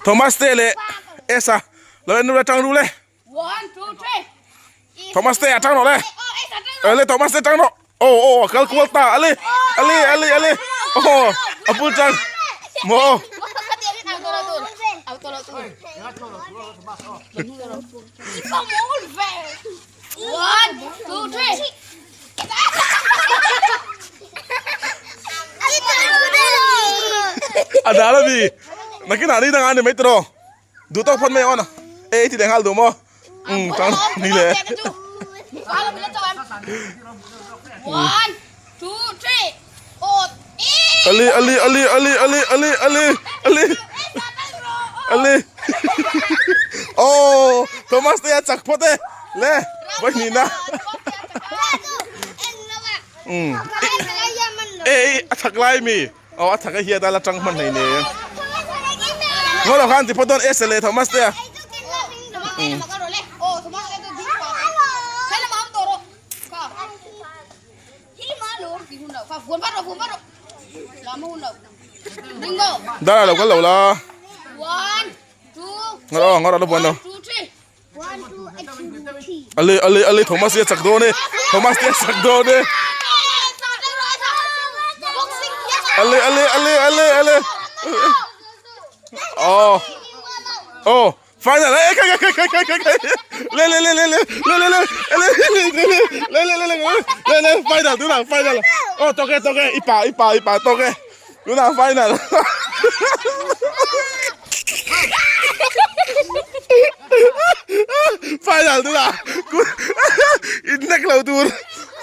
Thomas te leh Esa lo en ru tang ru le. Thomas te a tang rawh le. Le Thomas te tang rawh. Oh oh kal kual ta ale ale ale ale. Oh a bul tang. Mo. A dal a mi nakinah ni dangah a ni mai tawh duh tawk phawt mai ang aw e i ti leh nghal duh maw umm tang ni le ali ali ali ali ali ali ali ali ali aw Thomas te a chak phawt e le vawihnihna umm e a chak lai mi aw a chak a hiat a la tang hman hleinem ngaw lo khan ti phawt dawn e sele Thomas te a umm. Dara lo kal lo la. Ngawt aw ngawt aw la buan lo. Ale ale ale Thomas hi a chak dawn e. Thomas hi a chak dawn e. Ale ale ale ale ale. Oh. Oh. Final eh kai kai kai kai kai kai le le le le le le le le le le le le le le le le final tu nào final oh toke toke ipa ipa ipa toke tu nào final final tu nào in nek lo tur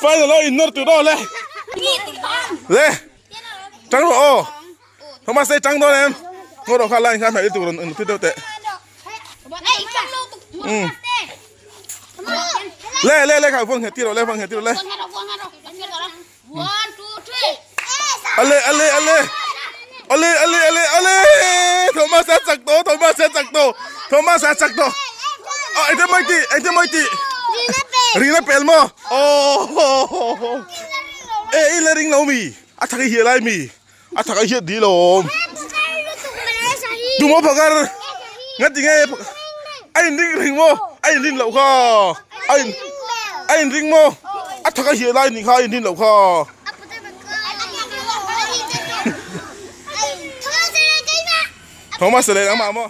final lo in nor tur do le le trắng rồi ô Thomas đây trắng thôi em ngồi đó khá lên khá phải đi tù rồi tiếp theo tệ ừ lê lê lê khải phương hết tiêu rồi lê phương hết tiêu rồi lê ale ale ale ale ale ale ale Thomas sẽ chặt to Thomas sẽ chặt to Thomas sẽ chặt to ờ anh thêm mấy tí anh thêm mấy tí ring na pel mo oh ê ile ring lo mi a thak hi lai mi A thak a hiat dih lo awm. Tum a phakar nga ti nge a in ring ring maw a in rin loh kha a in a in ring maw a thak a hiah lai nih kha a in rin loh kha. Thomas leh nangmah maw.